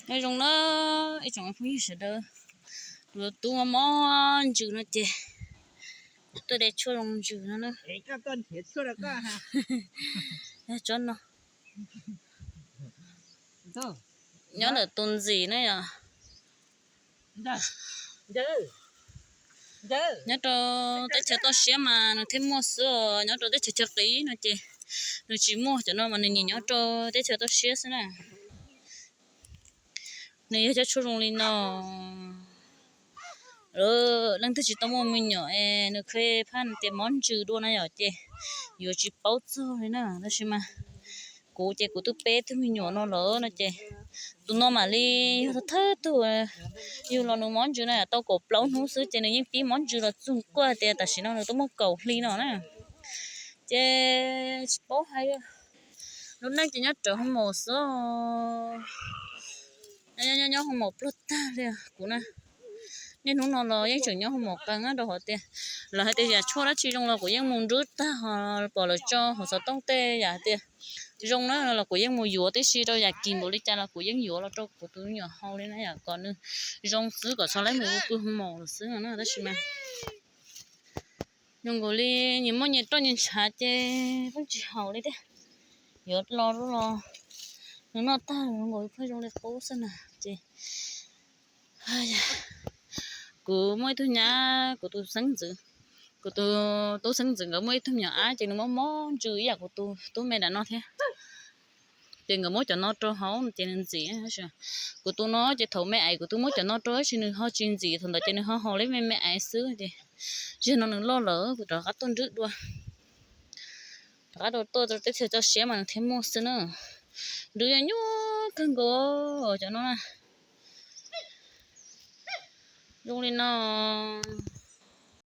Nyob zoo na ib tsoom phooj ywg sawv daws, kuv tus tub mob mob ntsws no ces tuaj de tshuaj zoo ntsws no na. Tsob no nyob ntawm tus ntxim na yom. Nyob rau teb chaws toj siab mas nws thiaj muaj xwb os, nyob rau teb chaws chaw qis no ces nws tsis muaj, cov no mas nws nyiam nyob rau teb chaws toj siab xwb na. Nws yog cov tshuaj zoo li no. Leej twg tsis tau muaj me nyuam es nws khev phaj tias mob ntsws dua na yom ces yuav tsis paub txog li na, tab sis mas kuv ces kuv twb peb tug me nyuam no lawm no ces tus no mam li yog thawj tug yug los nws mob ntsws na, tau kaum plaub hnub xwb ces nws yeej pib mob ntsws los txog kuaj tias tam sim no nws twb muaj kaum hli no na. Ces tsis paub hais, lub neej ces nyob rawv hoo maum xwb, nyob hoo maum pluag tag li kuv na. Niaj hnub no los yeej tseem nyob hoo maum qees rau qhov tias lawv hais tias yam tshuaj dab tsi zoo los kuv yeej mus nrub tag, pom lawv tso hauv xov tooj tej yam hais tias zoo na los kuv yeej mus yuav tib si rau, yam kis npaum li cas los kuv yeej yuav los rau kuv tus me nyuam haus li na yom, kom nws zoo xwb kom txhob laib mus ua pw hoo maum lawm xwb no na. Tab sis mas zoo nkaus li nyias muaj nyias roj nyias ntshav ces pheej tsis haum li thiab. Yuav los los nws noj tag zoo nkaus li pheej zoo li qub xwb na ces kuv muaj ib tug nyab, kuv tus xeeb ntxwv, kuv tus tub xeeb ntxwv nkawd muaj ib tug me nyuam ab ces nws mob mob ntsws ib yam kuv tus tub me nram no thiab. Ces nkawd muab cov no rau haus ces nws ntxim. Kuv tus no ces thaum me aiv kuv twb muab cov no rau tab sis nws ho tsis ntxim, thaum ntawd ces nws ho haus li me me aiv xwb ces zaum no nws loj lawm kuv rov qab tuaj nrub dua. Rov qab tuaj rau teb chaws toj siab mas nws thiaj muaj xwb na. Ntsws yog nyuaj kawg nkaus cov no na. Zoo li no.